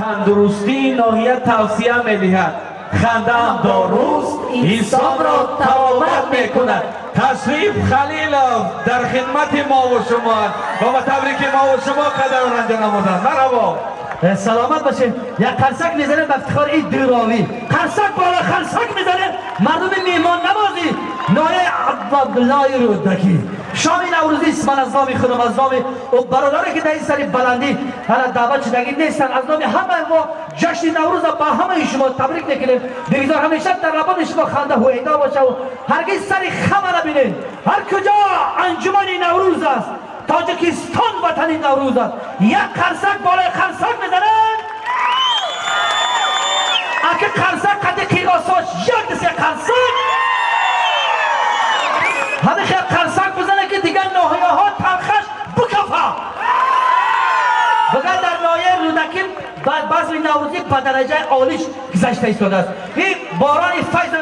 Тандурустии ноҳия тавсия медиҳад. Хандаам доруст, инсонро табобат мекунад. Ташриф Халилов дар хидмати мову шумо ва ба табрики мову шумо қадам ранҷа намуданд. Марҳабо. Саломат бошед. Як қарсак мезанем ба ифтихори ин дуровӣ. Қарсак боло, қарсак мезанем. Мардуми меҳмоннавозӣ ноҳияи Абдуллои Рӯдакӣ. Шоми наврӯзӣ ман аз номи худам, аз номи бародаре ки дар ин сари баландӣ ҳала даъват шудагӣ нестанд, аз номи ҳамаи мо ҷашни Наврӯза ба ҳамаи шумо табрик мекунем. Бигзор ҳамеша дар лабони шумо ханда ҳувайдо боша ва ҳаргиз сари хама набинед. Ҳар куҷо анҷумани Наврӯз аст, Тоҷикистон ватани Наврӯз аст. Як қарсак болои қарсак мезананд. Ака, қарсак қади қиғосош, як дисе қарсак, ҳамин хел қарсак бизане, ки дигар ноҳияҳо талхаш бикафа. Бигар, дар ноҳияи Рӯдакӣ базми наврӯзӣ ба дараҷаи олиш гузашта истодааст. Ин борони файзу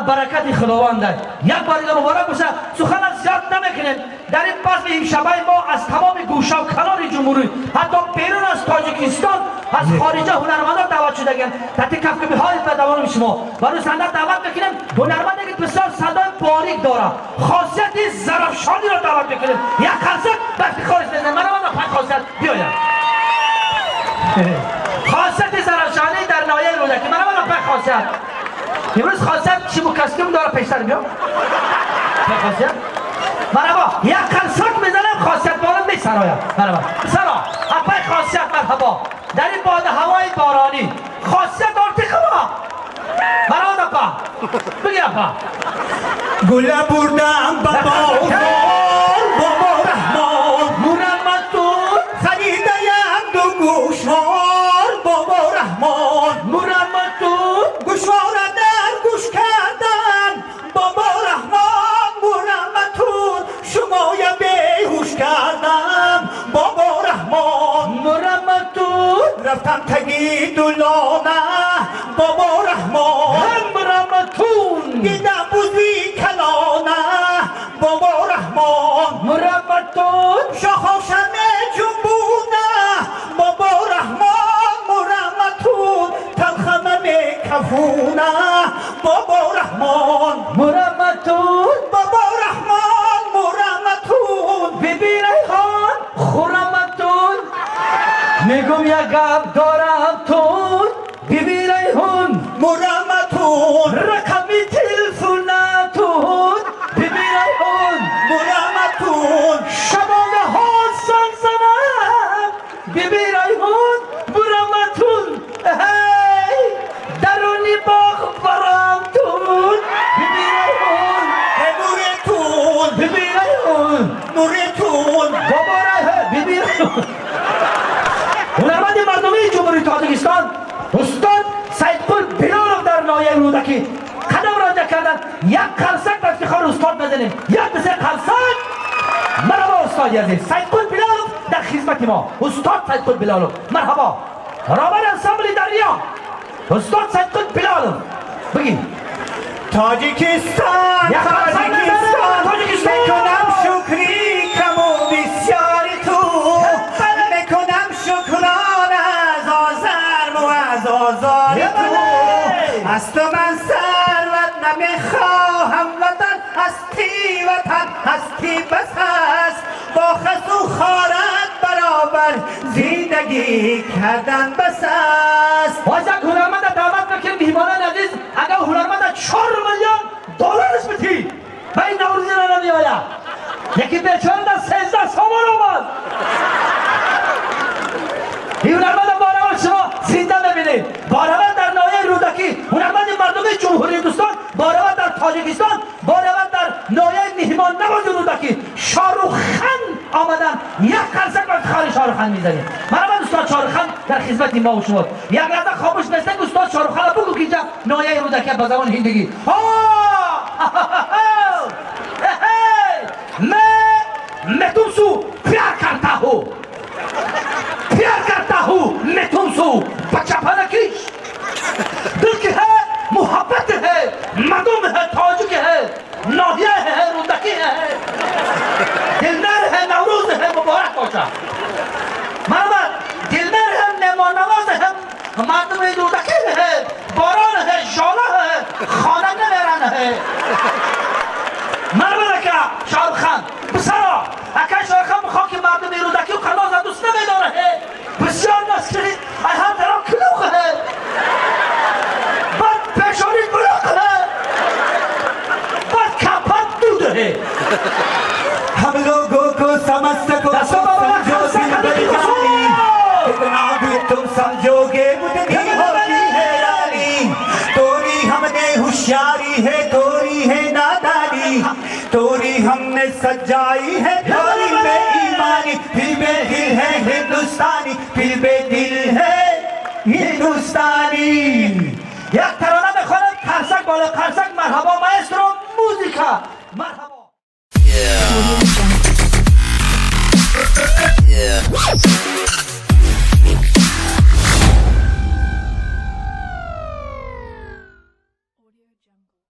баракати Худованд аст. Як бор дига муборак боша. Сухана зиёд намекунем. Дар ин базми имшабаи мо аз тамоми гӯшаву канори ҷумҳурӣ, ҳатто берун аз Тоҷикистон, аз хориҷа ҳунармандон даъват шудагианд. Таҳти кафкӯбиҳои ба шумо ба рӯи саҳна даъват мекунем ҳунарманде ки бисёр садои борик дорад, Хосияти Зарафшониро даъват мекунем. Як қарсак ба ифтихориш мезанем. Мана пай Хосият биёяд. Хосияти Зарафшонӣ дар ноҳияи Рӯдакӣ. Мана пай Хосият. Имрӯз Хосият чиму костюм дора. Пештар биё, Хосият. Марҳабо, як қарсак мезанам. Хосият боло месарояд. Марҳабо, саро, апай Хосият. Марҳабо. Дар ин боду ҳавои боронӣ Хосият Ортиқова. Марҳабо, апа, бигир, апа. Гула бурдам ба бозор, Бобо Раҳмон. Мурамматун. Харидаям ду гӯшвор, Бобо Раҳмон. Мурамматун. Гӯшвора дар гӯш кардан, Бобо Раҳмон. Мурамматун, шумоя беҳуш кардам, Бобо Раҳмон. Мурамматун. Рафтам таги дулона, Бобо Раҳмон. Мурамматун. Дидам бузи калона, Бобо Раҳмон. Мурамматун. Шохоша меҷунбуна, Бобо Раҳмон. Мурамматун, талхама мекафуна, Бобо Раҳмон. Мурамматун. Бобо Раҳмон, мурамматун. Биби Райҳон, хураматун. Мегум, як гап дорам тун, биби Райҳон. Мурамматун. Рақами телефонатун, биби Райҳон. Мурамматун. Шабонаҳо занг занам, биби Райҳон. Мураматун, ҳей, даруни боғ барам тун, биби Райҳон. Нуретун. Биби Райҳон. Нуретун. Бобо Райҳон, биби Райҳон. Ҳунарманди мардумии Ҷумҳурии Тоҷикистон устод Саидқул Билолов дар ноҳияи Рӯдакӣ қадам ранҷа карданд. Як қарсак ба ифтихори устод мезанем. Як бисе қарсак. Марҳабо, устоди азиз Саидқул Билолов дар хизмати мо. Устод Саидқул Билолов, марҳабо. Роҳбари ансамбли «Дарё» устод Саидқул Билолов, бигин. Тоҷикистон. Як қарсак Тоҷикистон. мезанем. Тоҷикистон. Мекунам шукри каму бисёри ту, мекунам шукрон аз озарму аз озори ту. Аз ту ман сарват намехоҳам, ватан ҳастӣ, ватан ҳастӣ бас аст. Бо хасу хорат баробар зиндагӣ кардан бас аст. Боз як ҳунарманда даъват мекунем. Меҳмонони азиз, агар ҳунарманда 4 миллион доллараш битӣ, ба ин наврӯзӣ намеояд. Яки бечора дар 13 сомон омад. Ин ҳунарманда бораво шумо зинда мебинед. Борава дар ноҳияи Рӯдакӣ, ҳунарманди мардумии Ҷумҳурии Ҳиндустон, борава дар Тоҷикистон, борава дар ноҳияи меҳмоннавози Рӯдакӣ Шоҳруххан омадан. Як қарсак ба ифтихори Шоҳруххан мезанем. Марҳамат, устод Шоҳруххан дар хизмати мо шумо. Як лаҳза хомӯш нестед. Устод Шоҳруххана бугӯ, ки инҷа ноҳияи Рӯдакӣ ба забони ҳиндигӣ. मैं तुमसे प्यार करता हूँ, प्यार करता हूँ मैं तुमसे, बच्चा किश दिल की है, मोहब्बत है, मदुम है, तौजुक है, नौहिया है, रुदकी है, दिलदार है, नवरोज है, मुबारक पहुंचा। मामा, दिलदार है, मेहमान नवाज है। Мардуми Рӯдакӣ, борон, жола, хона намеран. Марбарака Шоҳрухан писаро, акай Шоҳрухан бихоҳ ки мардуми Рӯдакӣ қалоза дӯст намедора. Бисёр наскри ай ҳар тараф килуқ, баъд пешонӣ булуқ, баъд капат дуд. हम लोगों को समझ सको तो समझो दिलबर जानी, कितना भी तुम समझोगे उतनी होती हैरानी। तोरी हमने होशियारी है, तोरी है नादानी, तोरी हमने सच्चाई है, तोरी बेईमानी। फिर बेदिल है हिंदुस्तानी, फिर बेदिल है हिंदुस्तानी। Як тарона мехонад, қарсак боло, қарсак. Марҳабо, маэстро, музика, марҳабо. Audio Jungle.